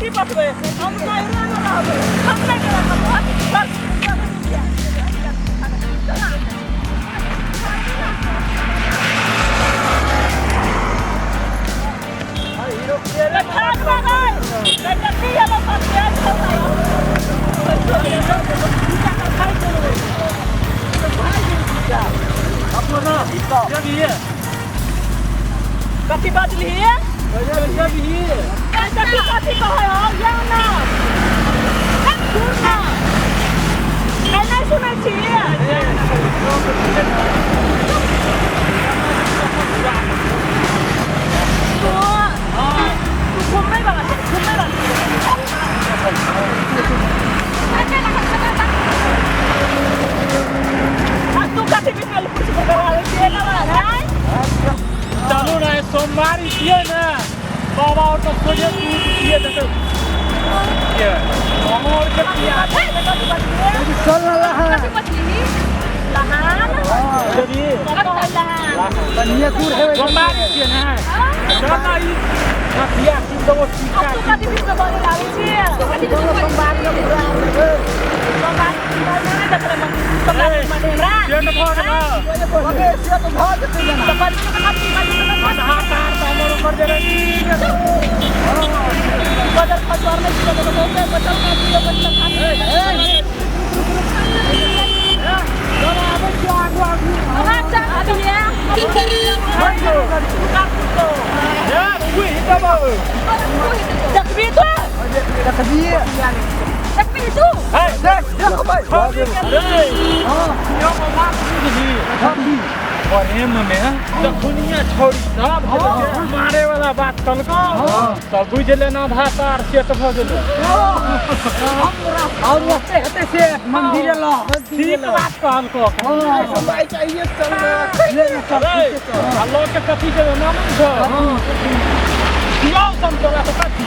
की पठबै हम नहिरे ने रहबै हम नहि रहबै। कथी बजली? कथी कथी कहै हो या ना? सुन ना, नहि सुनै छी। तू तू घूमने वाला छै, घूमने वाला। आ तू कथी बीच में कुछ करवा ले छियै ना वाला छै? चलू ने, सोमवारी छियै ने, बाबा और तऽ सोझे दूध पिए देतै। हम और के पिया चल रहा है। कथी बजली? लहान। देबी। बढ़िया दूर है। सोमवारी छियै ने, चल ना, ई नथिया की देबो टीका। तू कथी बीच में बोले लागै छियै? कथी बजली? सोमवारी नहि देखले मम्मी, सोमवारी मने हमरा सेट भऽ गेल। से तो भऽ जेतै जेना। तऽ बजली तऽ कथी बजली तऽ आधार कार्ड तऽ हमर ओकर जे रहै। बदल खसर नहि छियै तऽ बहुते बचल काटी बचल काटी। चल, आबै छियै आगू आगू। अहाँ चल अभी। ए बुझि देबौ। देखबी तो। देखबियै। देखबी तू। हे। देख देखबै। रे, यौ बात बुझली? प्रेम में जखुनिया छौड़ी सब मारे वाला बात कहलको तऽ बुझि लेना आधा तार सेट भऽ गेलो। और ओते हेतै से मंदिर ल। ठीक बात कहलको। चाहिए, चल ले ले, चल। रे, आ लोग के कथी के मालूम छौ? दियौ समतोला तऽ कथी।